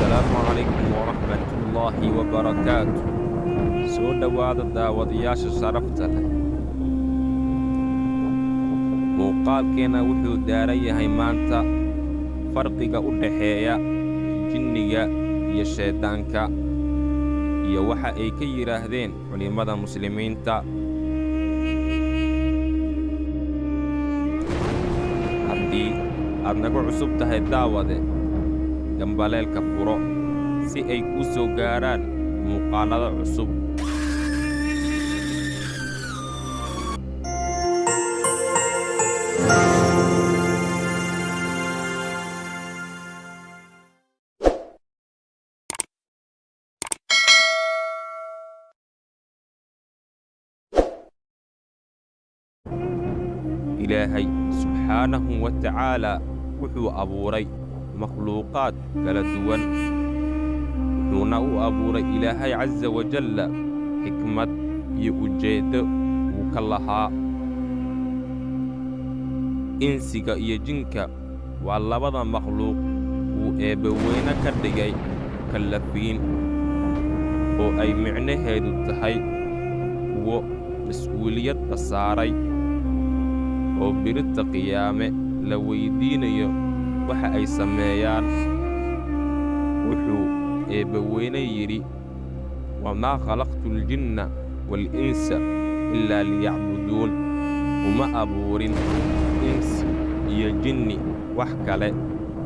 Assalaamu calaykum waraxmatullaahi wabarakaatu. Soo dhowaada, daawadayaasha sharafta leh. Muuqaalkeenna wuxuu daaran yahay maanta farqiga u dhexeeya jinniga iyo shayddaanka iyo waxa ay ka yidhaahdeen culimmada Muslimiinta. Haddii aad nagu cusub tahay, daawade, gambaleelka furo si ay kuu soo gaaraan muuqaallada cusub. Ilaahay subxaanahu wa tacaalaa wuxuu abuuray makhluuqaad kala duwan, wuxuuna u abuuray Ilaahay casa wajalla xikmad iyo ujeeddo uu ka lahaa. Insiga iyo jinka waa labada makhluuq uu Eebbaweyne ka dhigay mukallafiin, oo ay micnaheedu tahay kuwo mas'uuliyadda saaray oo birita qiyaame la weyddiinayo waxa ay sameeyaan. Wuxuu Eebbaweyne yidhi: "Wamaa khalaqtu aljinna waalinsa illaa liyacbuduun." Uma abuurin insi iyo jinni wax kale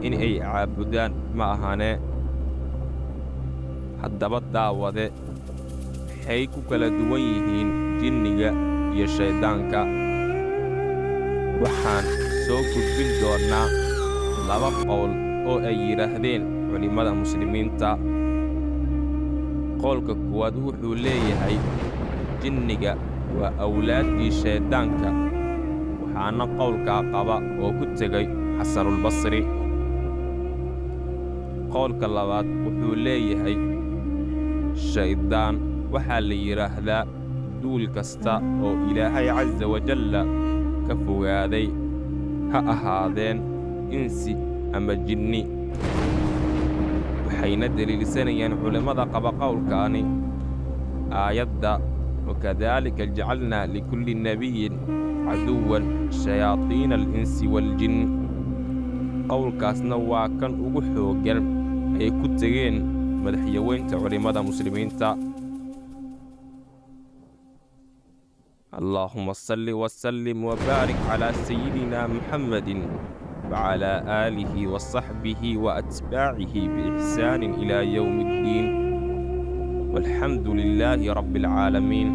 in ay caabudaan ma ahanee. Haddaba daawade, maxay ku kala duwan yihiin jinniga iyo shayddaanka? Waxaan soo gudbin doonnaa laba qowl oo ay yidhaahdeen culimmada Muslimiinta. Qowlka koowaad wuxuu leeyahay jinniga waa awlaaddii shayddaanka, waxaana qowlkaa qaba oo ku tegay Xasanulbasri. Qowlka labaad wuxuu leeyahay shayddaan waxaa la yidhaahdaa duul kasta oo Ilaahay casa wajalla ka fogaaday, ha ahaadeen insi ama jinni. Waxayna deliilsanayaan culimmada qaba qowlkaani aayadda "wakadaalika jacalnaa likulli nebiyin caduwan shayaadiina alinsi waaljin". Qowlkaasna waa kan ugu xooggan ay ku tegeen madaxyaweynta culimmada Muslimiinta. Allaahumma salli wasallim wabaarik calaa sayidina Muxammadin wacalaa aalihi wa saxbihi wa atbaacihi biixsaanin ilaa yowmi ddiin, walxamdu lilaahi rabbi alcaalamiin.